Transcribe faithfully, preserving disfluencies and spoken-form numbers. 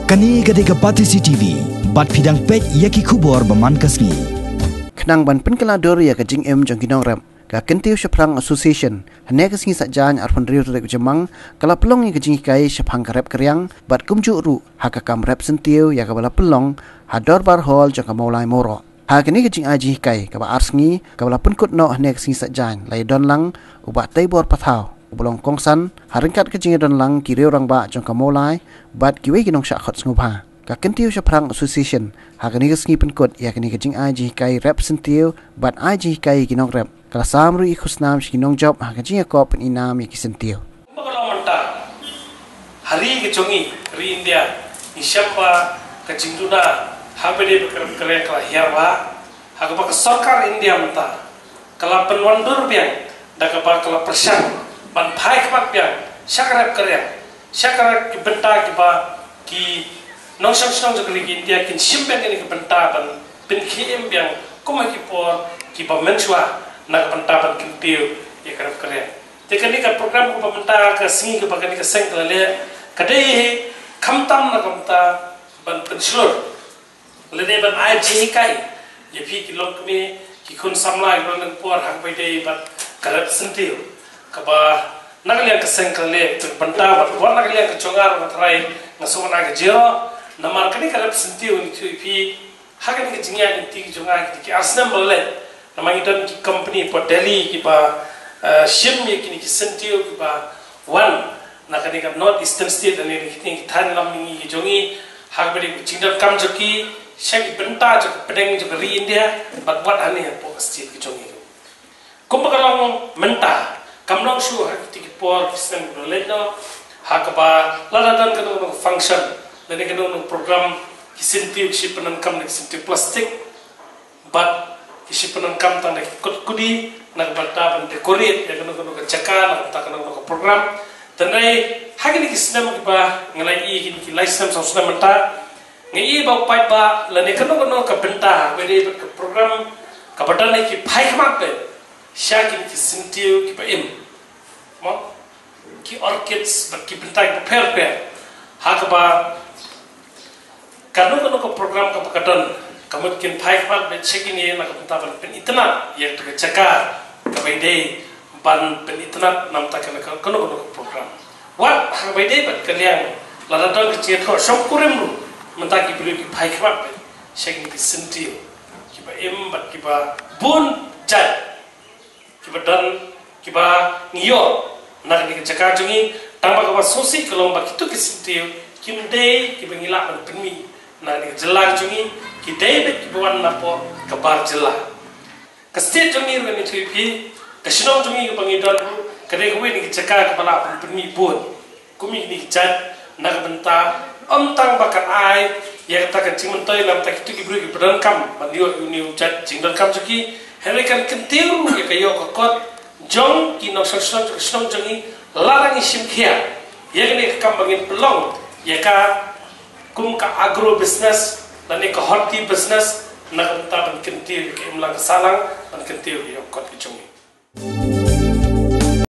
Kane ka dei ka Batesi T V, bad phi dang peit ïa ki khubor ba man ka sngi. Khnang ban pynkylla dur ïa ka jingim jong ki nongrep, ka Kyntiew Shaphrang Association, hynne ka sngi Saitjaiñ arphew hynriew tarik u Jymmang, ka la pynlong ïa ka jinghikai shaphang ka rep ka riang, bad kumjuh ruh ha ka kam rep syntiew ïa kaba la pynlong ha Dorbar Hall jong ka Mawlai Mawroh. Ha kane ka jingai jinghikai kaba ar sngi, kaba la pynkut noh hynne ka sngi Saitjaiñ, la ïadon lang u Bah Teibor Pathaw, uba long kongsan ha ryngkat ka jingïadon lang ki riew rangbah jong ka Mawlai bad kiwei ki nongshah khot sngewbha. Ka Kyntiew Shaphrang Association, ha kane ka sngi pynkut ïa kane ka jingai jinghikai rep syntiew bad ai jinghikai ïa ki nongrep, ka la sam ruh ïa ki khusnam sha ki nongjop ha ka jingïakop pynïainam ïa ki syntiew. Kumba ka long mynta, ha ri ka jong ngi, ri India, ngi shem ba ka jingduna ha kaba ïadei bad ka rep ka riang ka la hiar bha, ha kaba ka sorkar India mynta ka la pynwandur biang da kaba ka la pyrshang ban phai khmat biang sha ka rep ka riang, sha ka rep ki bynta kiba ki nongshong shnong jong ka ri India kin shim biang kane ka bynta ban pynkhie im biang kum ha ki por kiba mynshuwa na ka bynta ban kyntiew ïa ka rep ka riang. Te kane ka program kaba mynta, ka sngi kaba kane ka seng ka la leh, ka dei khamtam na ka bynta ban pynshlur lane ban ai jinghikai ïa phi ki longkmie, ki khun samla kiba la nang por ha kaba ïadei bad ka rep syntiew, kaba na ka liang ka seng ka la leh ka bynta, bad wat na ka liang ka jong nga ruh nga tharai nga sngewbha ka jingïaroh, namar kane ka rep syntiew ngi ïathuh ïa phi ha kane ka jingïaid lynti jong nga ki ar snem ba la leit. Namar ngi don ki company hapoh Delhi kiba, eh, shim ïa kine ki syntiew kiba wan na kane ka North Eastern State, na kine ki thaiñ lam mihngi ki jong ngi, ha kaba ïadei bad ka jingdonkam jong ki sha ki bynta jong ka pdeng jong ka ri India bad wat hangne hapoh ka state ka jong ngi. Kumba ka long mynta, kam long shuh ha kito ki por ki snem kiba la leit noh, ha kaba lada don kano kano ka function lane kano kano ka program, ki syntiew ki shu pyndonkam da ki syntiew plastik bad ki shu pyndonkam tang da ki kot kudi na ka bynta ban decorate ïa kano kano ka jaka, na ka bynta kano kano ka program. Te hynrei ha kine ki snem kiba nga la ïohi, kine ki lai snem saw snem mynta, nga ïohi ba u paidbah lane kano kano ka bynta kaba ïadei bad ka program kaba don, ki phai khmat beit sha kine ki syntiew kiba im, mo, ki orchids bad ki bynta kiba pher pher, ha kaba kano kano ka program kaba ka don, ka mut kin phai khmat beit sha kine na ka bynta ban pynitynnad ïa kata ka jaka kaba ïadei ban pynitynnad namar kano kano ka program. Wat ha kaba ïadei bad ka liang, lada don ka jingïathoh shongkurim ruh, mynta ki briew ki phai khmat beit sha kine ki syntiew kiba im bad kiba bun jait kiba don, kiba ngi ïoh na kane ka jaka jong ngi. Tang ba kaba sngewsih ka long ba kito ki syntiew kim dei kiba ngi lah ban pynmih na kane ka jylla jong ngi, ki dei beit kiba wan napoh ka bar jylla. Ka state jong ngi ruh, ngi ïathuh ïa phi, ka shnong jong ngi kaba ngi don ruh, ka dei kawei na ki jaka kaba lah ban pynmih bun kum kine ki jait, na ka bynta ym tang ba kan ai ïa kata ka jingmyntoi na ka bynta kito ki briew kiba donkam ban ïoh ïa une u jait jingdonkam jong ki, hynrei kan kyntiew ruh ïa ka ïoh ka kot jong ki nongshong shnong jong ka shnong jong ngi, lada ngi shim khia ïa kane ka kam ba ngin pynlong ïa ka kum ka agro business lane ka horti business, na ka bynta ban kyntiew ïa ka imlang ka sahlang, ban kyntiew ïa ka kot ka jong ngi.